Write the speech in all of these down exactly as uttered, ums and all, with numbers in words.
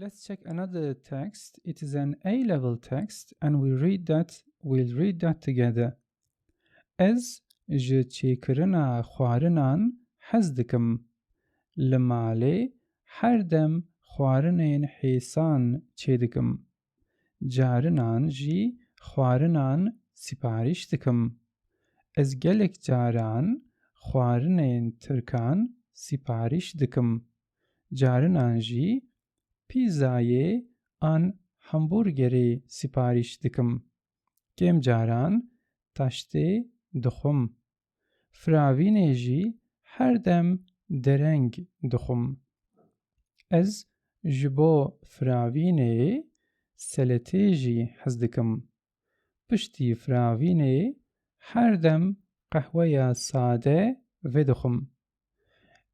Let's check another text. It is an A level text and we read that, we'll read that together. Ez ji çêkirina xwarinan hez dikim. Li malê her dem xwarinên hêsan çêdikim. Carinan jî xwarinan sîparîş dikim. Ez gelek caran xwarinên tirkan sîparîş dikim. Carinan jî pîzayê an hamburgerê sîparîş dikim. Kêm caran taştê dixwim. Firavînê jî her dem dereng dixwim. Ez ji bo firavînê seletê jî hez dikim. Piştî firavînê her dem qehweya sade vedixwim.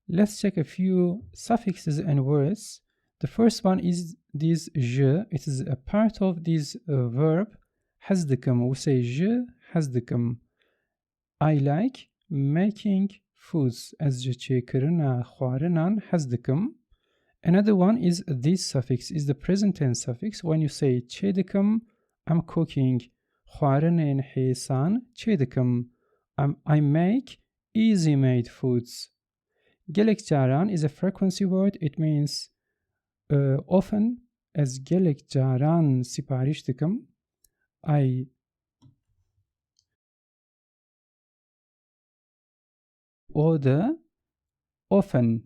Let's check a few suffixes and words. The first one is this ji. It is a part of this uh, verb. Hez dikim, wisa ji hez dikim. I like making foods. Ez ji çêkirina xwarinan hez dikim. Another one is this suffix, is the present tense suffix. When you say çêdikim, I'm cooking. Xwarinên hêsan çêdikim. I'm, I make easy made foods. Gelek caran is a frequency word. It means uh, often. Ez gelek caran sîparîş dikim. I order often.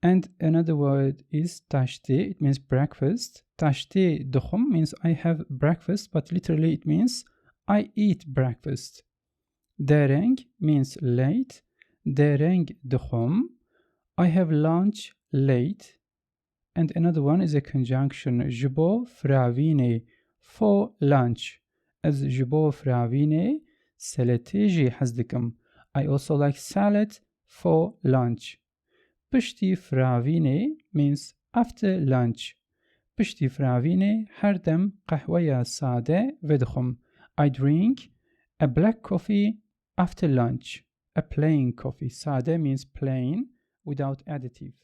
And another word is taştê. It means breakfast. Taştê dixwim means I have breakfast, but literally it means I eat breakfast. Dereng means late. Dereng dixwim. I have lunch late. And another one is a conjunction. Ji bo firavînê, for lunch. Ez ji bo firavînê seletê jî hez dikim. I also like salad for lunch. Piştî firavînê means after lunch. Piştî firavînê her dem qehweya sade vedixwim. I drink a black coffee after lunch. A plain coffee. Sade means plain, without additive.